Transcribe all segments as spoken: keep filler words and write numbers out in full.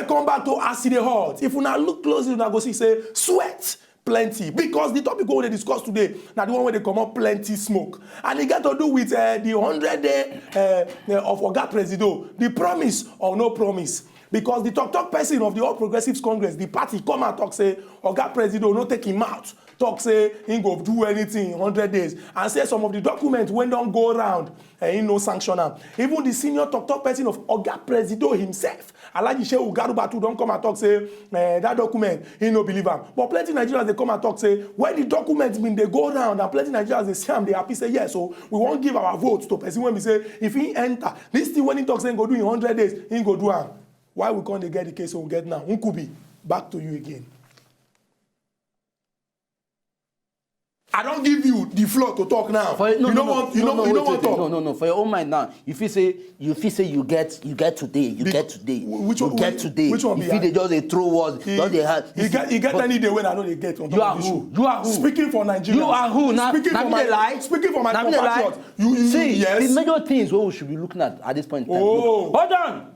Come back to as e dey hot. If una look closely, una go see say sweat plenty, because the topic wey we dey discuss today na the one wey dey comot plenty smoke, and e get to do with uh, the hundred day uh, uh, of Oga Presido, the promise or no promise. Because the talk talk person of the All Progressives Congress, the party, come and talk say Oga Presido no take him mouth talk say he go do anything in hundred days, and say some of the documents wey don go around, eh, he no sanction am. Even the senior talk talk person of Oga Presido himself, Alhaji Shehu Garuba too, don come and talk say eh, that document, he no believe am. But plenty Nigerians dey come and talk say when the document bin dey go around and plenty Nigerians dey see am, dey happy say yes, so we wan give our vote to person wey be say if he enter this thing wey he talk say he go do in hundred days, he go do am. Why we come dey get the case wey we get now? Nkubi, back to you again. I don give you the floor to talk now. For, no, you no, no, want, you no, no, no, you no wait, want wait, talk. No, no, no. For your own mind now, you feel say, you feel say you get, you get today, you Be- get today, wh- which you one- get which- today. Which one You be feel that? They just dey throw words, He- just dey hide. he You get, he get see, any day when I know they get on You top are of this who? show. You are who? Speaking for Nigeria. You are who? Now, Speaking now for me my, they lie? Speaking for my Now me they lie? compatriot. You, you, See, yes. The major things what we should be looking at at this point in time. Oh. Look, hold on.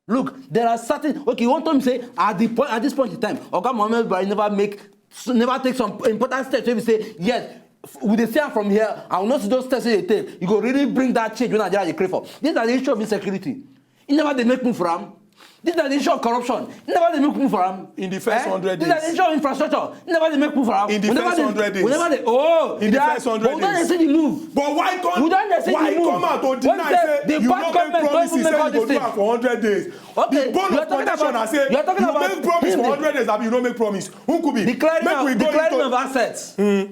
Look, there are certain, okay, you want to say at the point, at this point in time, Oga Mohammed Buhari never make, never take some important steps. If you say yes, we dey see am from here, I will not see those steps wey dey take. You go really bring that change wey Nigeria dey crave for. These are the issue of insecurity. He never dey make move for am. These are the issue of corruption. He never dey make move for am. In the first Eh? hundred These are the days. issue of infrastructure. He never dey make move for am. In the We never first dey- hundred days. We never dey. Oh, In the yeah, first hundred but we don dey days. see the move. But why come? We don dey see Why the move. come out to When deny say say the you bad no make government don promises even say make all you go these do am things. for hundred days? Okay, The bone you are of talking contention about, na say you are talking you about make promise him for dey- hundred days, abi you no make promise. Nkubi, Declaring make of, we go declaring into of assets. Eh?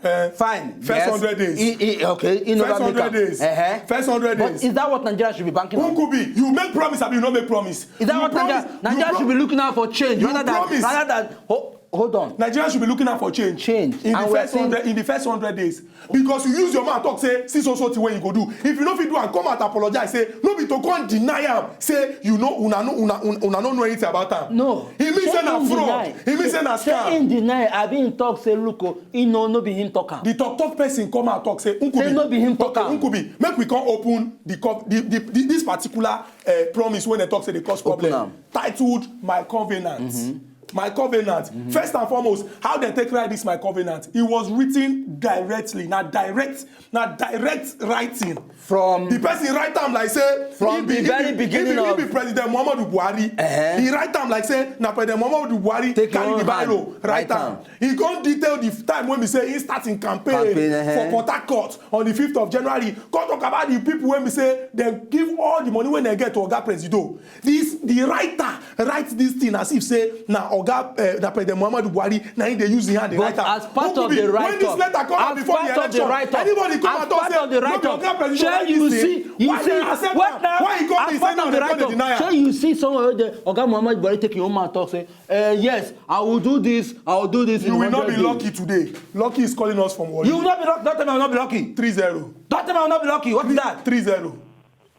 Eh, Fine. First Yes. hundred days. He, he, okay. He never First make hundred am. days. Uh-huh. First hundred But days. is that what Nigeria should be banking on? Nkubi, you make promise, abi you no make promise? Is that You what Nigeria, promise, Nigeria you should be pro- looking out for change you rather than promise. rather than ho- hold on. Nigeria should be looking out for change. Change. In the And we're first seeing hundred, in the first hundred days, because you use your mouth talk say see so so thing wey you go do. If you no fit do am, come out apologize say no be to come deny am say you no una no una una, una no know anything about am. No. He mean say na fraud. He mean say na scam. He deny. I been talk say look, oh, he no no be him talk am. The talk talk person come out talk say Nkubi. Say no be him talk Okay, am. Nkubi, make we come open the, co- the, the, the this particular uh, promise when they talk say they cause Open problem. am. Titled My Covenant. My covenant. First and foremost, how they take write this my covenant? It was written directly. Now direct, now direct writing. From The person write am like say From he be, the he very be, beginning he be, of he be President Muhammadu Buhari. Uh-huh. He write am like say na President Muhammadu Buhari Take carry your the own hand, biro write write am. am. He come detail the time when we say he start in campaign Campaign, uh-huh. for Port Harcourt on the fifth of January. Come talk about the people when we say they give all the money when they get to Oga Presido. This the writer write this thing as if say na Oga uh, na President Muhammadu Buhari na him dey use him hand dey But write am. as part of Nkubi, the when this write-up, letter come out as before the part of the election, write-up, anybody come as out talk part say of the no be write-up, Oga Presido shey write you this see, thing? you Why see, they accept wait am? now, Why he come as dey say part no of the dey come dey write-up, deny am? Shey you see someone wey dey Oga Muhammadu Buhari take him own mouth talk say, uh, yes, I will do this, I will do this You in will not be hundred days. lucky today. Lucky is calling us from Warri. You will not be lucky. Don't tell me I will not be lucky. Three zero. Don't tell me I will not be lucky. What is that? Three zero.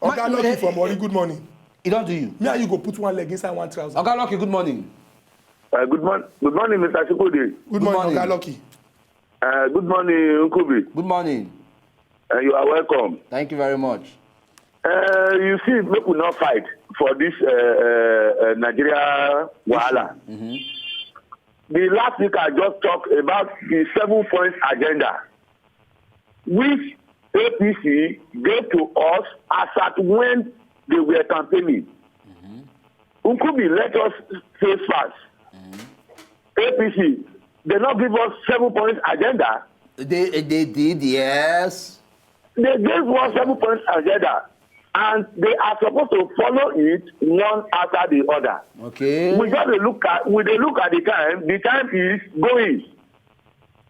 Oga Ma- Lucky eh, from Warri, eh, good morning. E don do you. Me and you go put one leg inside one trouser. Oga Lucky, good morning. Uh, good, morning, good morning, Mister Chukwudi. Good morning, morning. Oga Lucky. Uh, good morning, Nkubi. Good morning. Uh, you are welcome. Thank you very much. Uh, you see, make we not fight for this uh, uh, uh, Nigeria wahala. Mm-hmm. The last week I just talked about the seven points agenda, which A P C gave to us as at when they were campaigning. Nkubi, let us face facts. A P C, they not give us seven points agenda. They, they did, yes. They gave us seven points agenda, and they are supposed to follow it one after the other. Okay. We just dey look at, we dey look at the time. The time is going.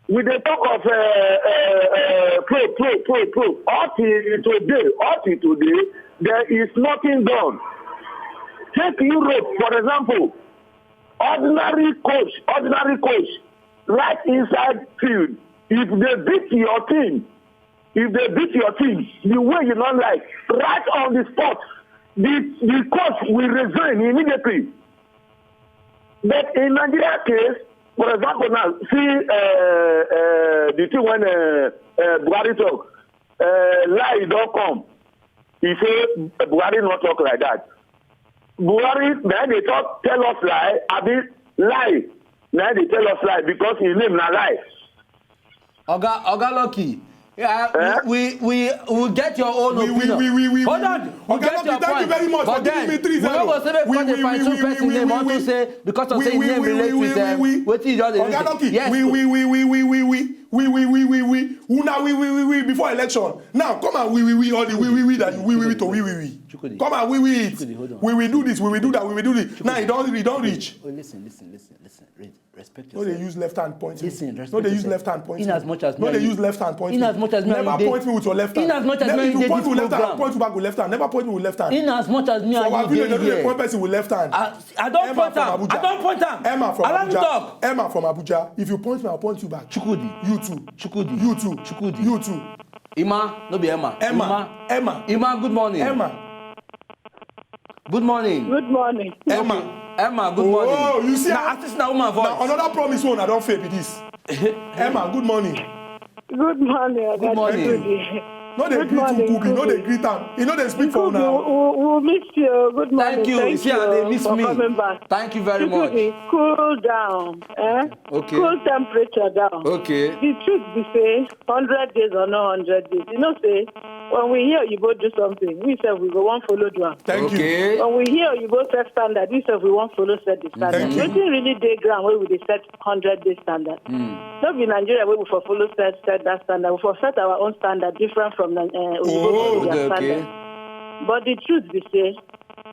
We dey talk of uh, uh, uh, pro, pro, pro, pro. Up till today, up till today, there is nothing done. Take Europe, for example. Ordinary coach, ordinary coach, right inside field. If they beat your team, if they beat your team, the way you don't like, right on the spot, the, the coach will resign immediately. But in Nigeria case, for example, now, see uh, uh, the thing when uh, uh, Buhari talk, uh, lie don't come. He say Buhari not talk like that. Buhari na dey talk, tell us lie, abi lie na dey tell us lie, because his name na lie. Oga, Oga Lucky, yeah, Eh? we, we, we will get your own We, we, opinion. we, we, we, Hold we, on, we, we Oga get Lucky, your thank point. you very much But for giving then, me three zero. We no go say make We, we, we, find we, two we, person we, name we, unto we, say because of we, say his we, name we, relate we, with we, them. we, we. Wetin you just dey Oga relate Lucky, with? Yes. we, we, we, we, we, we, we, we, we, we, we, we, we, una we, we, we, we, before election. Now come and we, we, we, all the we, we, we that we, we, we to we, we, we. Chukwudi, Come and we, we it. Chukwudi, hold on. We will do this, we will do that, we will do this. Now e don, e don reach. Oh, listen, listen, listen, listen. Re- Respect No dey yourself. use left hand point me. Listen, respect No dey use yourself. left hand point In me. As much as No me dey and you use left hand point in me. As much as me and Never you dey- point me with your left hand. In as much as Never, me and if you you dey point me this with left hand, program. Point you back with left hand. Never point me with left hand. In as much as me For and our you village, dey no dey here, point person with left hand. I, I don Emma point from am. Abuja. I don point am. Emma from Allow me Abuja. Talk. Emma from Abuja. If you point me, I'll point you back. Chukwudi. You too. Chukwudi. You too. Chukwudi. You too. Emma, no be Emma. Emma. Emma. Emma, good morning. Emma. Good morning. Good morning. Emma. Emma, good morning. Oh, you see Na how- artist na woman voice. Now another promise one I don fail be this. Emma, good morning. Good morning, Oga Good morning. Chukwudi. No dey Good greet morning, Chukwudi. No dey Nkubi. greet am. E no dey speak for Nkubi, una. we, we miss you. Good morning. Thank you. Thank See how you they miss for me. Coming back. Thank you very much. Nkubi, cool down. Eh? Okay. Cool temperature down. Okay. The truth be say, hundred days or no hundred days, you know say, when we hear Oyibo do something, we say we go wan follow do am. Thank you. Okay. When we hear Oyibo set standard, we say we wan follow set the standard. Thank you. Wetin really dey ground wey we dey set hundred day standard? No be Nigeria wey we for follow set set that standard. We for set our own standard different from uh, Oyibo Oh, people their okay, okay. Standard. But the truth be say,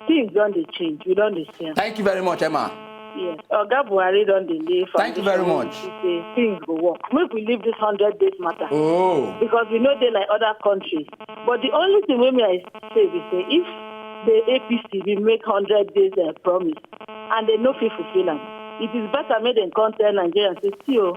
things don dey change. We don dey see am. Thank you very much, Emma. Yes. Oga Buhari don dey lay Thank you very foundation much. To say things go work. Make we leave this hundred days matter. Oh. Because we no dey like other countries. But the only thing wey me I say be say if the A P C bin make hundred days uh, promise and they no fit fulfill am, it is better make dem come tell Nigerians say, see o,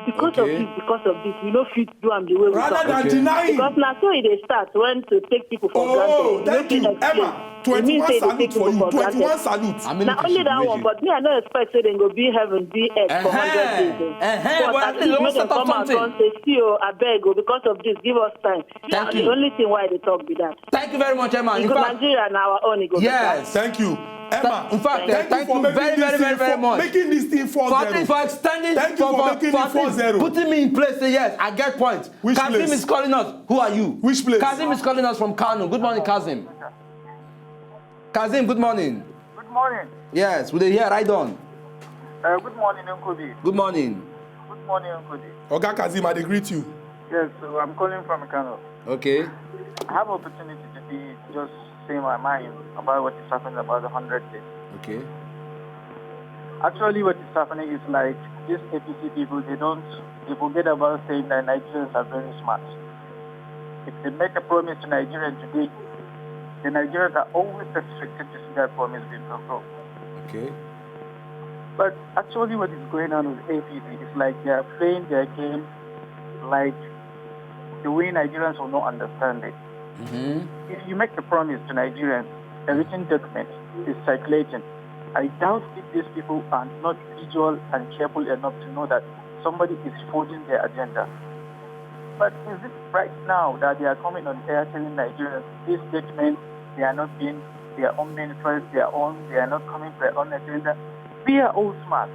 because of Okay. This, because of this, we no fit do am the way we Rather talk. than Okay. denying. Because na so e dey start when to take people for Oh, granted. thank You you, no fit explain. Emma. It mean Twenty-one say they salute take for people you. for granted. Twenty-one salute. How many Na people only should that we one, do? But me I no expect say dem go be heaven, be earth for hundred days. Uh-huh. But But at at least least they make dem don't come stop out something. come say, see o, abeg o, because of this, give us time. Thank The you. Only thing why I dey talk be that. Thank you very much, Emma. In Because fact, Nigeria na our own, e go better. yes. Thank you, Emma. In fact, Thank thank you for you making very, this very, thing very, very for much. Making this thing four For, zero. for extending, Thank you for, for for, making for it four zero. Putting me in place, say yes, I get point. Which Kazeem place? Is calling us. Who are you? Which place? Kazeem is calling us from Kano. Good morning, Kazeem. Kazeem, good morning. Good morning. Yes, we dey hear. Right on. Uh, good morning, Nkubi. Good morning. Good morning, Nkubi. Oga Kazeem, I dey greet you. Yes, so I'm calling from Kano. Okay. I have opportunity today to just say my mind about what is happening about the hundred days. Okay. Actually, what is happening is like these A P C people, they don't, they forget about saying that Nigerians are very smart. If they make a promise to Nigerians today, the Nigerians are always expected to see that promise being fulfilled. Okay. But actually, what is going on with A P C is like they are playing their game like the way Nigerians will not understand it. Mm-hmm. If you make a promise to Nigerians, a written document is circulating. I doubt if these people are not visual and careful enough to know that somebody is forging their agenda. But is it right now that they are coming on air telling Nigerians this statement, they are not being their own ministers, their own, they are not coming for their own agenda? We are all smart.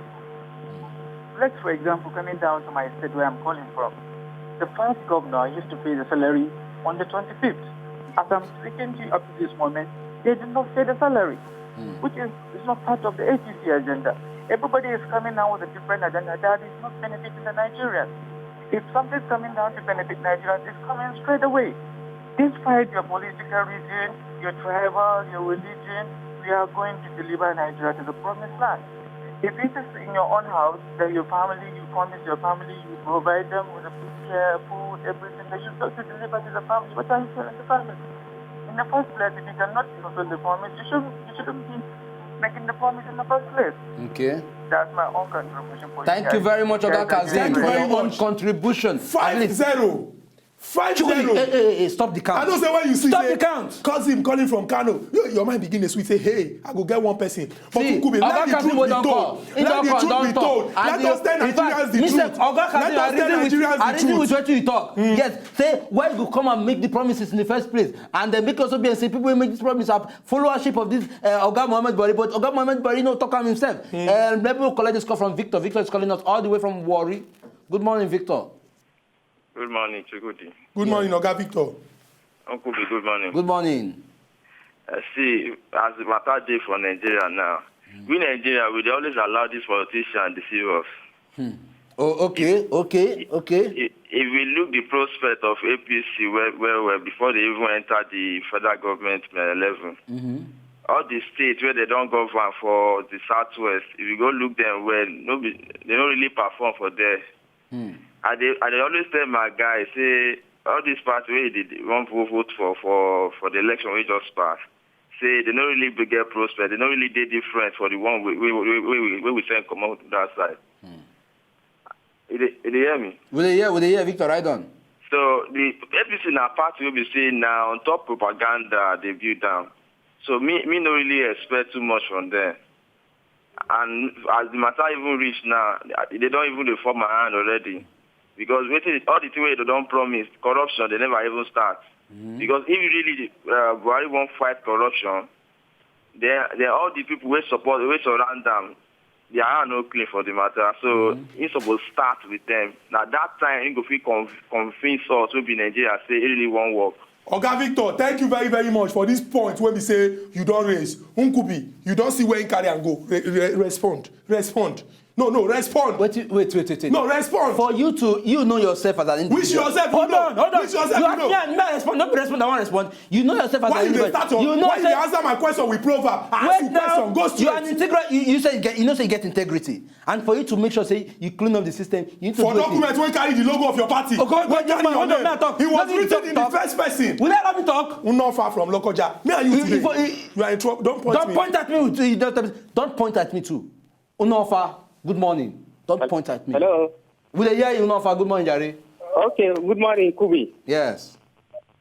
Let's, for example, coming down to my state where I'm calling from, the first governor used to pay the salary on the twenty-fifth. As I'm speaking to you up to this moment, they did not pay the salary, which is, is not part of the A P C agenda. Everybody is coming now with a different agenda that is not benefiting the Nigerians. If something is coming down to benefit Nigerians, it's coming straight away. Despite your political reason, your tribal, your religion, we are going to deliver Nigeria to the promised land. If it is in your own house, then your family, you promise your family, you provide them with the care, food, everything that you, you deliver to the family. What are you telling the family? In the first place, if you cannot fulfill the promise, you shouldn't, you shouldn't be making the promise in the first place. Okay. That's my own contribution for Thank you guys. very much, Oga Guys, Kazeem, Thank you for very your own much. Contribution. At Five least zero. Five zero. Hey, hey, hey, stop the count. I know say when you see, stop the count. Kazeem calling from Kano, your mind begin to sweet. Say, hey, I go get one person. But Nkubi, let the truth be told. Let the truth be told. Let us tell Nigerians the truth. Let us tell Nigerians the truth. I reason with wetin you talk. Yes, say why you come and make the promises in the first place, and then make us be and say people wey make this promise have followership of this uh, Oga Mohammed Buhari, but Oga Mohammed Buhari no talk am himself. Uh, let me collect this call from Victor. Victor is calling us all the way from Warri. Good morning, Victor. Good morning, Chukwudi. Good morning, Oga Victor. Uncle B, good morning. Good morning. Uh, see, as the matter dey for Nigeria now, we Nigeria, we dey always allow these politicians deceive us. Oh, okay, okay, okay. If, if we look the prospect of A P C well, well, well before they even enter the federal government uh, level, all the states where they don't govern for the southwest, if you go look them well, no be, they don't really perform for there. I dey I dey always tell my guys say all these party wey dey dey wan vote vote for for for the election wey just pass, say they no really dey get prospect, they no really dey different for the one wey wey wey wey wey we send comot that side. You dey you dey hear me? We dey hear, we dey hear, Victor, right on. So the A P C na party wey be say na on top propaganda dey build am. So me me no really expect too much from them. And as the matter even reach now, they don't even dey fall my hand already. Because wetin all the thing wey they don promise, corruption, they never even start. Because if really uh, Buhari wan fight corruption, then then all the people wey support, wey surround am, their hand no clean for the matter. So he suppose start with them. Na that time he go fit conv- convince us wey be Nigeria say he really wan work. Oga Victor, thank you very very much for this point wey be say you don raise. Nkubi, you don see where he carry am go. Re- re- respond, respond. No, no, respond. Wait, wait, wait, wait, wait. No, respond. For you to, you know yourself as an individual. Which yourself? Hold on, hold on. Which yourself? You ask me, I respond. Don't be respond. I want respond. You know yourself as an individual. Why you start on? You know why you answer my question with proverb? I ask you question. Go straight. You are an integral. You, you say you, get, you know say you get integrity, and for you to make sure say you clean up the system, you need to for document wey carry the logo of your party. Okay, okay, okay, hold on, may I talk? He was written in the first person. Will I let me talk? Not far from Lokoja. Me and you today. You are in trouble. Don't point me. Don't point at me. Don't point at me too. Unofa, good morning. Don't point at me. Hello. We dey hear you, Unofa. Good morning, Jare. Okay, good morning, Kubi. Yes.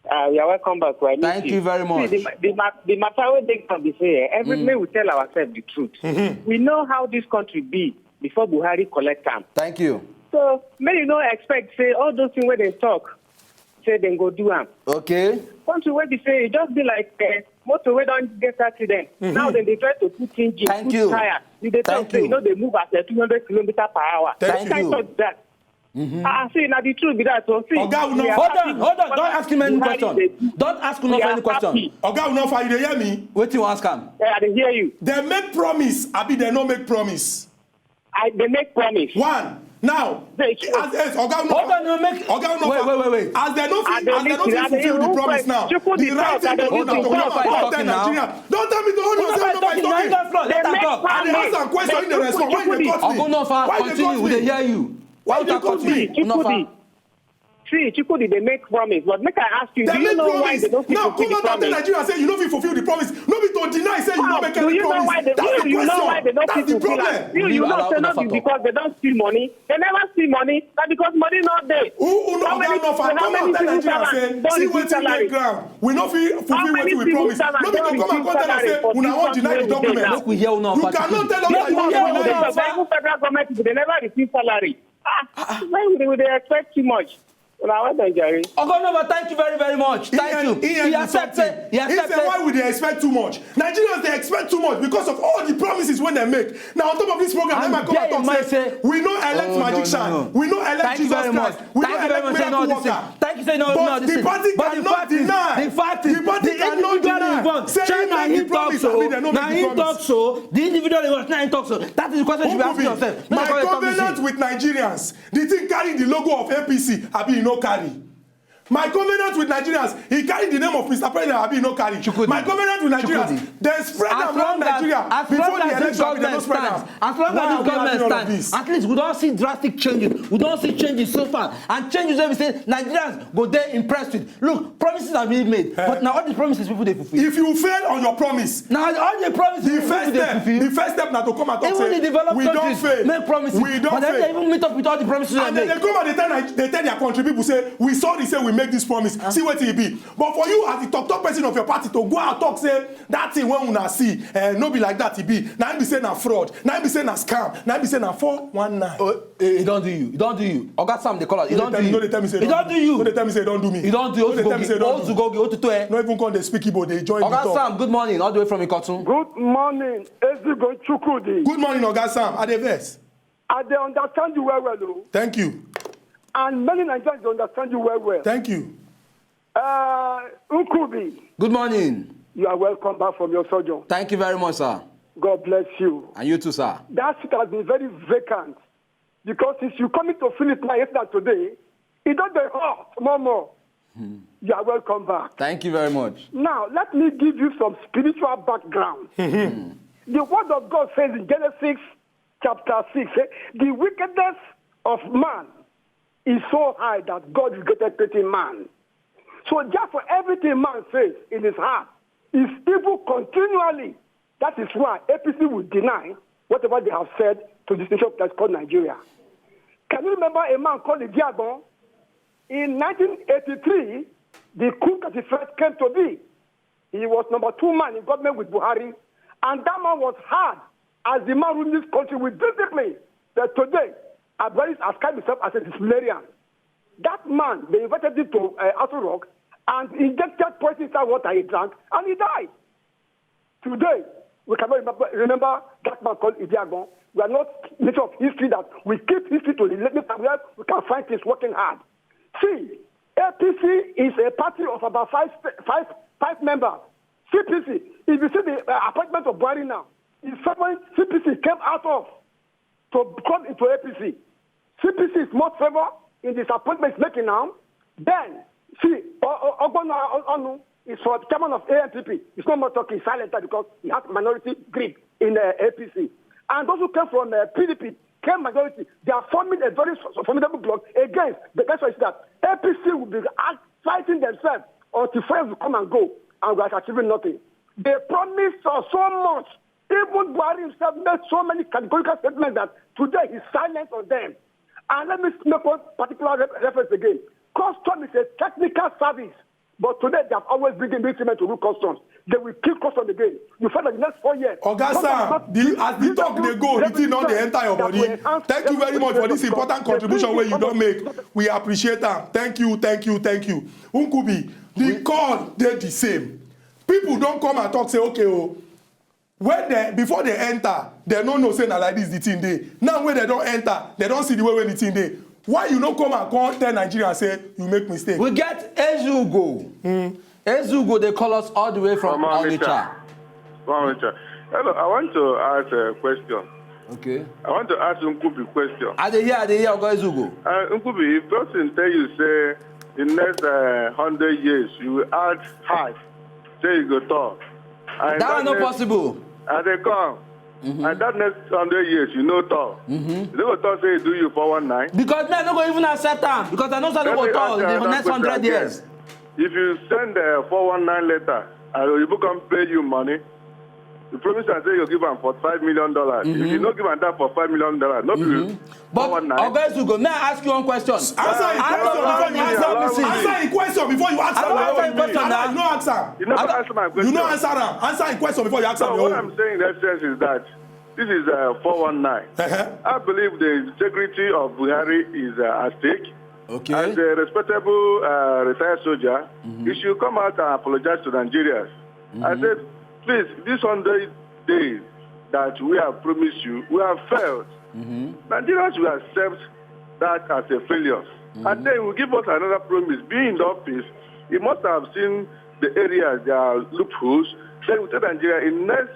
Uh, you are welcome back. Well, thank you very much. See, the, the, the matter wey dey come be say eh, every mm. May we tell ourselves the truth. Mm-hmm. We know how this country be before Buhari collect am. Thank you. So may you no expect say all those things wey dem talk say dem go do am. Okay. Country wey be say e just be like uh, motor wey don get accident. Mm-hmm. Now dem dey try to put engine, thank put you. Tire. You dey talk say you no dey move at uh, two hundred kilometer per hour. Thank you. Kind of that. Mm-hmm. Ah, see, now the truth be that. So, see, Oga, no. Hold on, hold on. Don't ask him any question. Don't ask him any question. Oga, no, for you dey hear me? What you ask him? Yeah, I dey hear you. They make promise, abi they no make promise. I dey make promise. One. Now, as as oga no hold on, no make oga no wait wait wait wait as dem no fit as dem no fit fulfil the promise now the right thing to do na to come out come tell nigeria don tell me to hold on say no by talking let am talk I dey ask am question he dey respond why you dey cut me why you dey cut me why you dey cut me. See, Chukwudi, they make promise, but make I ask you, they do you know promise. Why they don't fit fulfill the promise? Now, come out and tell Nigeria say you don't fit fulfill the promise. No be to deny say you don't make any promise. That's the question. That's the problem. You, you know, say not because they don't steal money. They never steal money. That because money not there. Who, who know how many, how many civil servants don't receive salary? We no fit fulfill what we promise. No be to come and come tell us say una wan deny the document. You cannot tell us that you wan deny it. Even federal government people, they never receive salary. Ah, why would they expect too much? Una well done, Jerry. Ogonova, thank you very, very much. Thank you. He accepted. He accepted. Why would they expect too much? Nigerians, they expect too much because of all the promises when they make. Now, on top of this program, they might come and talk say, we no elect magician, we no elect Jesus Christ, we no elect miracle worker. Thank you, say no, but the party cannot deny. The fact is, the party cannot deny. Say any promise, I mean, they no make the promise. So the individual was not talk so. That is the question you be asking yourself. My covenant with Nigerians. The thing carry the logo of A P C, abi e no carry? My covenant with Nigerians, he carry the name of Mister President, abi e no carry? Chukwudi. My covenant with Nigerians, they spread am around Nigeria before the election, abi they no spread am? As long as this government stands, at least we don't see drastic changes. We don't see changes so far. And changes wey be say Nigerians go dey impressed with. Look, promises are being made, but now all the promises people dey fulfill. If you fail on your promise, now all the promises the first step, the first step na to come and talk say we don fail, make promises, we don fail. But then they even meet up with all the promises and then they come and they tell, they tell their country people say we sorry say we make this promise. See wetin e be. But for you, as the talk talk person of your party, to go out talk say that thing wey una see, eh, no be like that e be. Na im be say na fraud. Na im be say na scam. Na im be say na four one nine. Oh, e e don do you. E don do you. Oga Sam dey call us. E No don dey do tell me, you. no dey tell me say E don do you. No dey tell me say e don do me. E don do you. No dey tell me say e don do me. Ozugogi, otutu, eh. No even come dey speak Igbo, dey join the Oga talk. Sam, good morning, all the way from Ikotun. Good morning, Ezigo Chukwudi. Good morning, Oga Sam. I dey vex. I dey understand you well well o. Thank you. And many Nigerians dey understand you well well. Thank you. Uh, Nkubi, Good morning. you are welcome back from your sojourn. Thank you very much, sir. God bless you. And you too, sir. That seat has been very vacant because since you coming to fill it now, yesterday and today, it don dey hot more more. You are welcome back. Thank you very much. Now, let me give you some spiritual background. The word of God says in Genesis chapter six, eh, the wickedness of man is so high that God regretted creating man. So therefore, everything man says in his heart is evil continually. That is why A P C will deny whatever they have said to this nation that's called Nigeria. Can you remember a man called Idiagbon? In nineteen eighty-three, the coup thirty-first came to be. He was number two man in government with Buhari, and that man was hard as the man ruling this country with discipline. But today, Buhari has called himself as a disciplinarian. That man, they invited him to uh, Aso Rock and injected poison inside water he drank, and he died. Today, we cannot remember, remember that man called Idiagbon. We are not making of history that we keep history to the limit where we can find things working hard. See, A P C is a party of about five, five, five members. C P C, if you see the uh, appointment of Buhari now, it's someone C P C came out of to come into A P C. C P C is more favor in this appointment making now. Then, see, O- O- Ogbonna O- Onu is for chairman of A N P P. He's not more talking silent because he has minority grip in uh, A P C. And those who came from uh, P D P came majority. They are forming a very s- formidable bloc against. The best way is that A P C will be act- fighting themselves until friends will come and go, and we are achieving nothing. They promised us so much. Even Buhari himself made so many categorical statements that today he's silent on them. And let me make one particular re- reference again. Custom is a technical service, but today they have always been the military to rule customs. They will kill customs again. You find that the next four years, Oga customs Sam, not the, as the talk dey go, the thing don dey enter your body. Thank you very much for this important contribution wey you don make. We appreciate am. Thank you, thank you, thank you. Nkubi, the call dey the same. People don come and talk say, okay o, when they, before they enter, they no know say na like this the thing dey. Now when they don enter, they don see the way wey the thing dey. Why you no come and come tell Nigeria say you make mistake? We get Ezugo. Ezugo dey call us all the way from From Onitsha. Onitsha. From Onitsha. Hello, I want to ask a question. Okay. I want to ask Nkubi question. I dey hear, I dey hear, Oga Ezugo. Uh, Nkubi, if person tell you say in next uh, hundred years you will add height, say you go tall. And That one no next- possible. And they come. And that next hundred years, you know tall. You no go talk say e do you four one nine. Because me, I no go even accept am because I know say I no Let go me tall ask in the another next question hundred again. years. If you send a four one nine letter and Oyibo come pay you money, you promise am say you give am forty-five million dollars. If you no give am that forty-five million dollars, no be But four one nine. Oga Ezugo, may I ask you one question? Answer the question before you ask am. Answer the question before you ask am. Answer the question now. You no ask am. You never answer my question. You no answer am. Answer the question before you ask am. No, what I'm saying in essence is that this is uh, four one nine. Uh-huh. I believe the integrity of Buhari is uh, at stake. Okay. As a respectable uh, retired soldier, you should come out and apologize to Nigerians. I said, please, these hundred days that we have promised you, we have failed. Nigerians will accept that as a failure. And then he will give us another promise. Being in the office, he must have seen the areas, there are loopholes. Then we tell Nigeria in next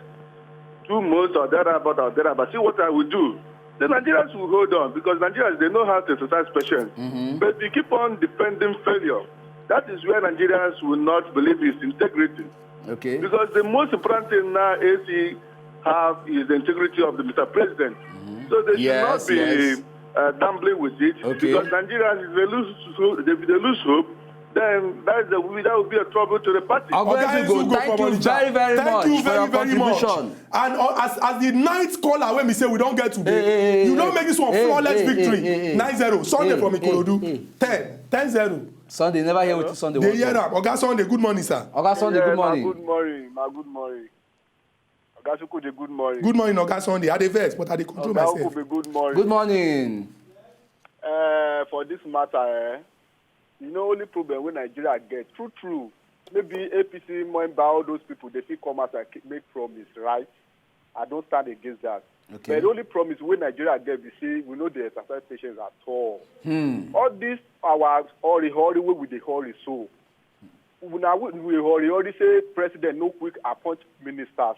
two months or thereabout or thereabout, see what I will do. The Nigerians will hold on because Nigerians, they know how to exercise patience. But if you keep on defending failure, that is where Nigerians will not believe his integrity. Okay. Because the most important thing now A C have is the integrity of the Mister President. So they should Yes, not be yes. uh, gambling with it. Okay. Because Nigerians, if they lose, hope- if they lose hope, then that is the, that will be a trouble to the party. Oga Oga Ezugo, Ezugo thank from you Onitsha. very, very Thank much you for very, your very much. contribution. And uh, as, as the ninth caller wey we say we don get today, Hey, hey, you hey, don hey, make this one hey, flawless hey, victory. hey, hey, hey. Nine zero. Sunday Hey, from hey, Ikorodu. hey. Ten. Ten zero. Sunday, never hear wetin Sunday wan talk. Dey hear am. Oga Sunday, good morning, sir. Oga Sunday, good morning. Good morning, ma, good morning. Oga Chukwudi, good morning. Good morning, Oga Sunday. I dey vex, but I dey control myself. Oga Chukwudi, good morning. Good morning. Uh, for this matter, eh, you know, only problem wey Nigeria get, true, true, maybe A P C member, all those people, they fit come out and ki-, make promise, right? I don't stand against that. Okay. But the only promise wey Nigeria get be say we no dey exercise patience at all. Hmm. All this our hurry, hurry wey we dey hurry so, na we, we hurry, hurry say president no quick appoint ministers.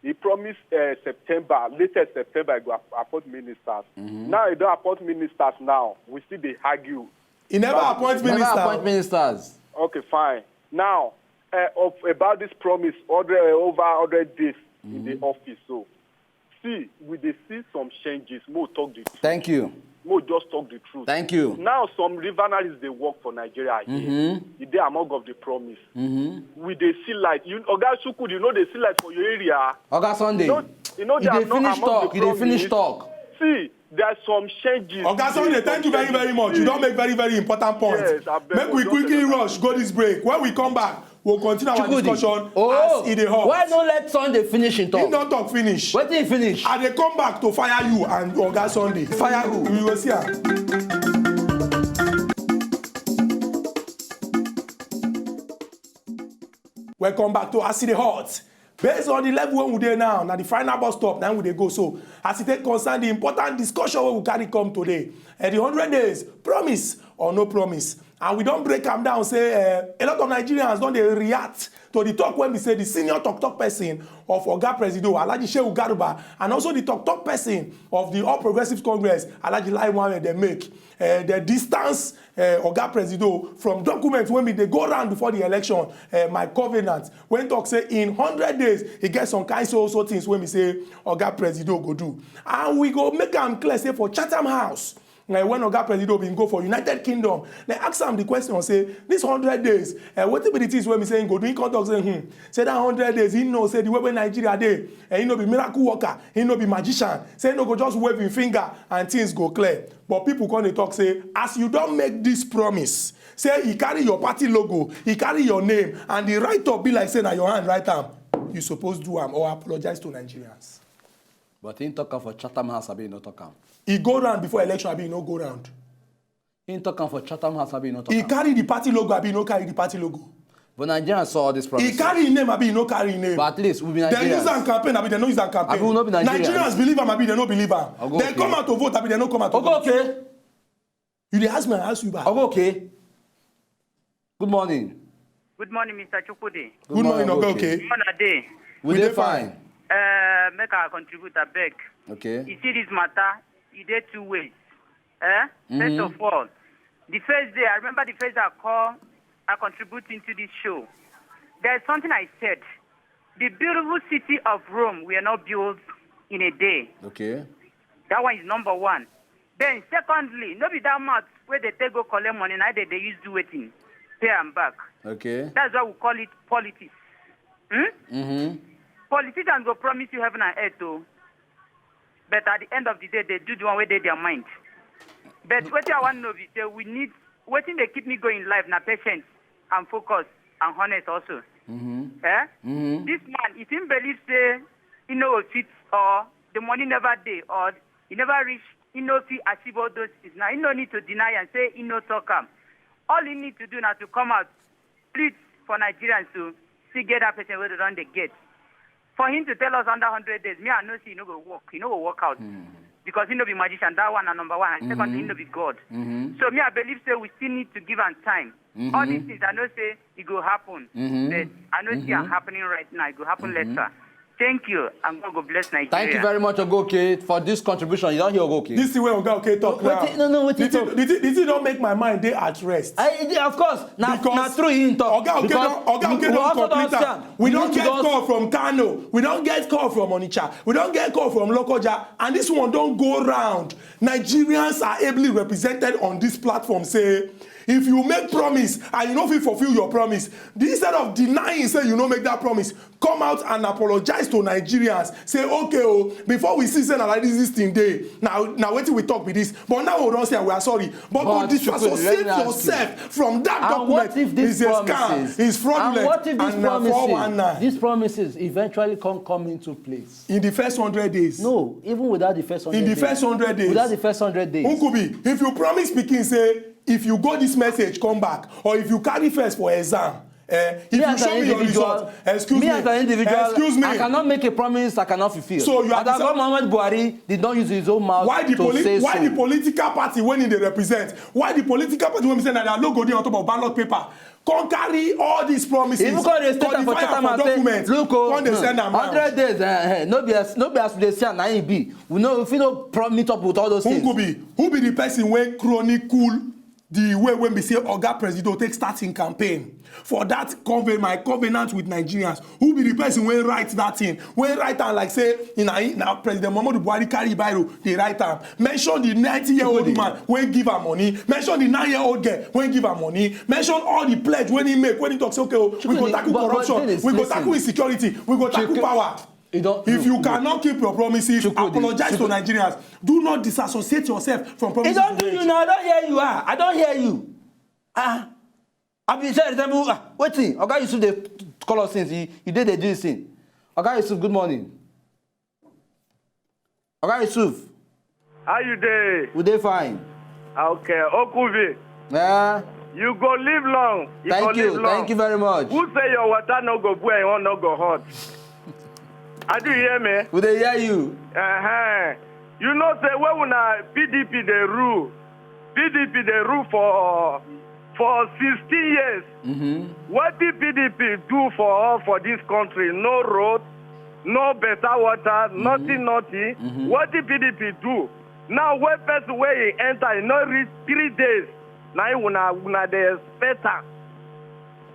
He promise, uh, September, latest September, he go app-, appoint ministers. Mm-hmm. Now he don appoint ministers now. We still dey argue. He never appoint ministers. Never appoint ministers. Okay, fine. Now, uh, of, about this promise, hundred, over hundred days in the office. So, see, we dey see some changes. Mo talk the truth. Thank you. Mo just talk the truth. Thank you. Now, some rivalries dey work for Nigeria here. Mm-hmm. E dey among of the promise. Mm-hmm. We dey see light. You, Oga Chukwudi, you know they see light for your area. Oga Sunday, you know, you know they are not among the promise. You dey finish talk. You dey finish talk. See, there are some changes. Oga Sunday, thank you very, very much. You don make very, very important points. Yes, abeg. Make we quickly rush go this break. When we come back, we'll continue our discussion as e dey hot. Why no let Sunday finish him talk? He don talk finish. Wetin he finish? I dey come back to fire you and Oga Sunday. Fire who? We will see am. Welcome back to As e dey hot. Based on the level wey we dey now, na the final bus stop na we dey go. So, as e take concern the important discussion wey we carry come today, eh, the hundred days, promise or no promise? And we don break am down, say, eh, a lot of Nigerians don dey react to the talk wey be say the senior talk talk person of Oga Presido, Alhaji Shehu Garuba, and also the talk talk person of the All Progressives Congress, Alhaji Lai Mohammed, dey make, eh, the distance, eh, Oga Presido from documents wey be dey go round before the election, eh, My Covenant, wey talk say in hundred days, e get some kind so, so things wey be say Oga Presido go do. And we go make am clear say for Chatham House, eh, when Oga Presido bin go for United Kingdom, they ask am the question say, this hundred days, eh, wetin be the things wey be say he go do? He come talk say, hmm, say that hundred days, he know say the way wey Nigeria dey, eh, he no be miracle worker, he no be magician, say he no go just wave him finger and things go clear. But people come dey talk say, as you don make this promise, say he carry your party logo, he carry your name, and the write up be like say na your hand write am, you suppose do am or apologize to Nigerians. But he talk am for Chatham House, abi he no talk am? He go round before election, abi he no go round? He talk am for Chatham House, abi he no talk am? He carry the party logo, abi he no carry the party logo? But Nigerians saw all this promises. He carry him name, abi he no carry him name? But at least we be Nigerians. They use am campaign, abi they no use am campaign? Abi we no be Nigerians? Nigerians believe am, abi they no believe am? Ogo, okay. They come out to vote, abi they no come out to vote? Ogo, okay. You dey ask me, I ask you back. Ogo, okay. Good morning. Good morning, Mister Chukwudi. Good morning, Oga Oke. How una dey? We dey fine. Uh, make I contribute, abeg. Okay. You see this matter, e dey two ways. Eh? First of all, the first day, I remember the first day I call, I contribute into this show. There's something I said. The beautiful city of Rome were not built in a day. Okay. That one is number one. Then secondly, no be that mouth wey dey take go collect money, na dey dey use do wetin? Pay am back. Okay. That's why we call it politics. Hmm? Mm-hmm. Politicians go promise you heaven and earth o. But at the end of the day, they do the one wey dey their mind. But wetin I wan know be say we need, wetin dey keep me going in life na patience and focus and honest also. Mm-hmm. Eh? Mm-hmm. This man, if he believe say he no go fit, or the money never dey, or he never reach, he no fit achieve all those things. Now, he no need to deny and say he no talk am. All he need to do na to come out, plead for Nigerians to still get that person wey they don dey get. For him to tell us under hundred days, me, I know say he no go work. He no go work out. Mm-hmm. Because he no be magician. That one na number one. And second, he no be God. Mm-hmm. So me, I believe say we still need to give am time. Mm-hmm. All these things, I know say e go happen. Mm-hmm. But I know say am happening right now. E go happen later. Thank you, and God go bless Nigeria. Thank you very much, Ogo Oke, for this contribution. You don hear Ogo Oke? This is where Oga Oke talk now. Wetin, no, no, wetin talk? The thing, the thing, the thing don make my mind dey at rest. I, of course, na, na true he talk. Oga Oke don, Oga Oke don complete am. We don get call from Kano. We don get call from Onitsha. We don get call from Lokoja. And this one don go round. Nigerians are ably represented on this platform. Say, If you make promise and you no fit fulfill your promise, instead of denying say you no make that promise, come out and apologize to Nigerians. Say, okay, oh, before we see say na like this, this thing dey. Now, now wetin we talk be this. But now we don say we are sorry. But, but to disassociate yourself from that document is a scam, is fraudulent, and na four one nine. These promises eventually come come into place. In the first hundred days. No, even without the first hundred days. In the first hundred days. Without the first hundred days. Nkubi, if you promise pikin say, if you go this message, come back, or if you carry first for exam, eh, if you show me your result, excuse me, me as an individual, excuse me, I cannot make a promise I cannot fulfill. So you are Muhammad Buhari did not use his own mouth why the to say why so. Why the political party when they represent? Why the political party when we say that their logo dey on top of ballot paper? Come carry all these promises. Even come dey state am for charter and say, look o, come dey send am out. Hundred days, eh, eh, no be as no be as we dey see am na im be. We no we fit no pro- meet up with all those things. Who go be who be the person wey chronicle the way wey be say Oga Presido take start im campaign for that coven my covenant with Nigerians? Who be the person wey write that thing? Wey write am like say na na President Muhammadu Buhari carry biro dey write am? Mention the ninety year old woman wey give am money. Mention the nine year old girl wey give am money. Mention all the pledge wey he make when he talk say okay o, we go tackle corruption, we go tackle insecurity, we go tackle power. If you cannot keep your promises, apologize to Nigerians. Do not disassociate yourself from promises. E don do you now. I don hear you. Ah, I don hear you. Ah, I be say example. Ah, wetin? Oga Yusuf dey call us since. You dey dey do this thing. Oga Yusuf, good morning. Oga Yusuf. How you dey? We dey fine. Okay, Okuvi. Yeah. You go live long. You thank go you. Live long. Thank you very much. Who say your water no go boil and one no go hot? I do hear me. We dey hear you. Uh-huh. You know say when una P D P dey rule, P D P dey rule for for sixteen years. Mm-hmm. Wetin P D P do for us for this country? No road, no better water, mm-hmm. Nothing, nothing. Mm-hmm. Wetin P D P do? Now when person wey he enter, he no reach three days. Now he una una dey expect am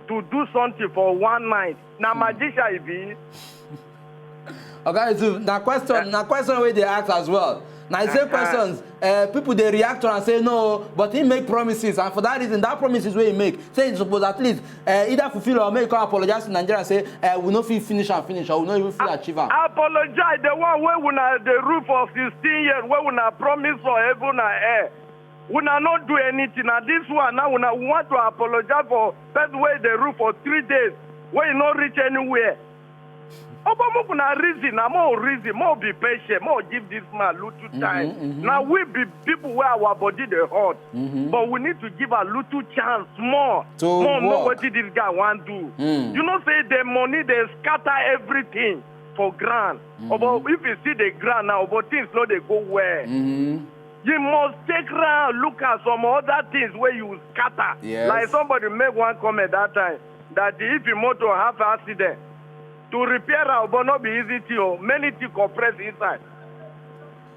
to do something for one night. Na magician e be. Oga Yusuf, na question, na question wey dey ask as well. Na the same questions. Uh, people dey react to am say no, but he make promises, and for that reason, that promises wey he make, say he suppose at least uh, either fulfill or make he come apologize to Nigeria, say uh, we no fit finish am finish, or we no even fit achieve am. Apologize, the one wey una dey rule for sixteen years, wey una promise for heaven and earth. Una no do anything. Na this one now una want to apologize for person wey dey rule for three days wey e no reach anywhere. Oba make una reason na more reason more be patient more give this man little time. Mm-hmm, mm-hmm. Na we be people wey our body dey hot. Mm-hmm. But we need to give a little chance more. To more know wetin this guy wan do. Mm. You know say the money dey scatter everything for ground. Mm-hmm. Oba if you see the ground now, oba things no dey go well. Mm-hmm. You must take round look at some other things wey you scatter. Yes. Like somebody make one comment that time that if your motor have accident, to repair am but no be easy thing o, many things compress inside.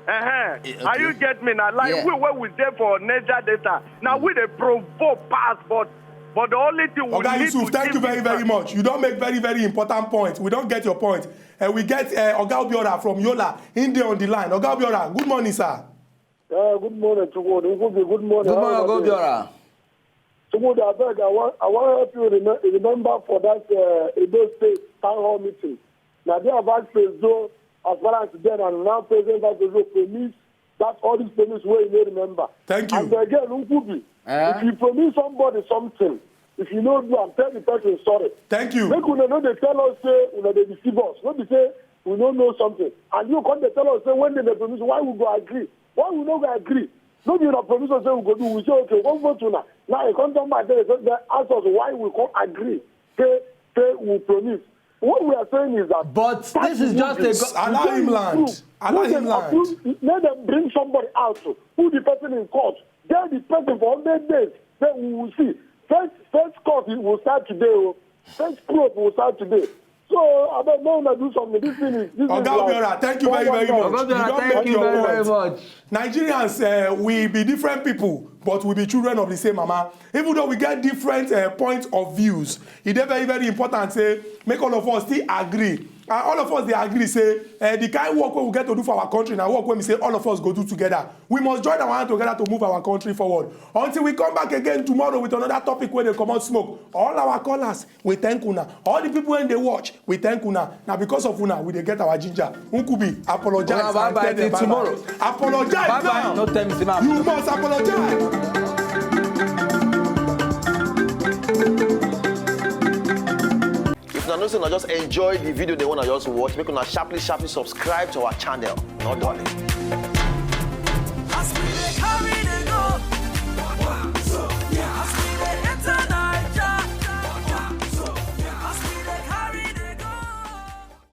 Uh-huh. Eh, okay. Are you get me na like yeah. We wey we dey for Niger Delta na we dey provoke pass but but the only thing we Oga need Yusuf, to thank you very very much. You don make very very important point. We don get your point. And we get uh, Oga Obiora from Yola. He dey on the line. Oga Obiora, good morning, sir. Yeah, good morning, Chukwudi. Good morning. Good morning, Oga Obiora. Chukwudi, I beg, I want, I want help you remember, remember for that uh, Edo State town hall meeting. Now they have asked President as far as then and now President has to promise that all these promises wey you no remember. Thank you. And again, Nkubi, eh? If you promise somebody something, if you no do am, tell the person sorry. Thank you. Make una no dey tell us say una dey deceive us. No be say we no know something. And you come dey tell us say when dem dey promise, why we go agree? Why we no go agree? No be una promise us say we go do, we say okay, we come vote una. Now you come turn back tell us, ask us why we come agree. Say say we promise. What we are saying is that. But this is just a. Allow him land. Allow him land. Let them bring somebody out. Put the person in court. Tell the person for hundred days. Then we will see. First, first court will start today. Oh. First probe will start today. So I don't know how to do something. This thing is. This Oga Obiora, thank you very, very much. Oga Obiora, thank you very, very much. Nigerians, uh, we be different people, but we be children of the same mama. Even though we get different uh, points of views, e dey very very important say make all of us still agree And all of us dey agree say uh, the kind work wey we get to do for our country na work wey we say all of us go do together. We must join our hand together to move our country forward. Until we come back again tomorrow with another topic wey dey comot smoke, all our callers, we thank una. All the people wey dey watch, we thank una. Na because of una, we dey get our ginger. Nkubi, apologize. Una bye and bye tell them till bye bye. Tomorrow. Apologize bye bye now. No tell me say ma. You must apologize. If una know say una just enjoy the video dem wey una just watch, make una sharply sharply subscribe to our channel. No dulling.